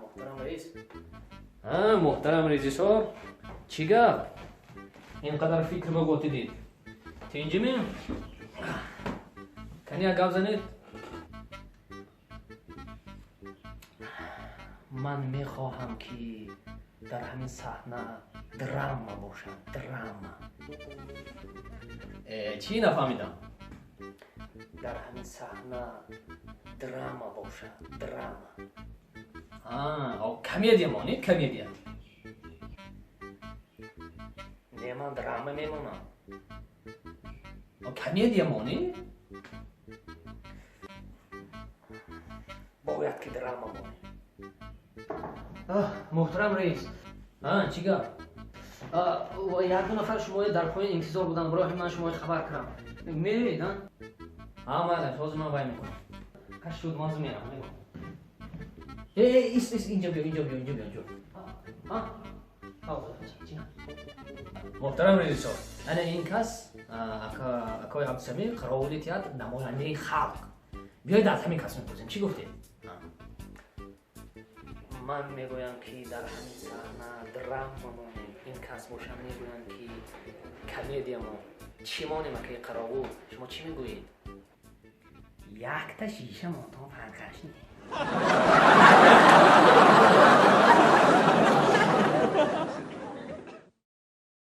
Муҳтарам раис. Муҳтарам режиссёр, чӣ гап? Ин қадар фикр ба готидид. Тинҷими? Кани як гап занед? Ман мехоҳам, ки дар ҳамин саҳна драма бошад, драма. Чӣ нафаҳмидам? Дар ҳамин саҳна драма бошад, драма. Комедия монед, комедия. Не, ман драма мемонам. Комедия монед? Бояд ки драма монед. Муҳтарам раис, чӣ гап? Як-ду нафар шуморо дар поён интизор буданд, барои ҳамин ман шуморо хабар кардам. Меравед, а? Майли, ҳозир ман вай мекунам. Шуд, ман меравам. Ис, ис, инҷо биё, инҷо биё, инҷо биё, инҷо. Муҳтарам режиссёр, ана ин кас акои Абдусамир, қаровули театр, намояндаи халқ. Биёед аз ҳамин кас мепурсем. Чӣ гуфтед? Ман мегӯям, ки дар ҳамин саҳна драма монем. Ин кас бошам мегӯянд, ки комедия мон. Чӣ монем, акаи қаровул? Шумо чӣ мегӯед? Якта шиша монтон фарқаш не.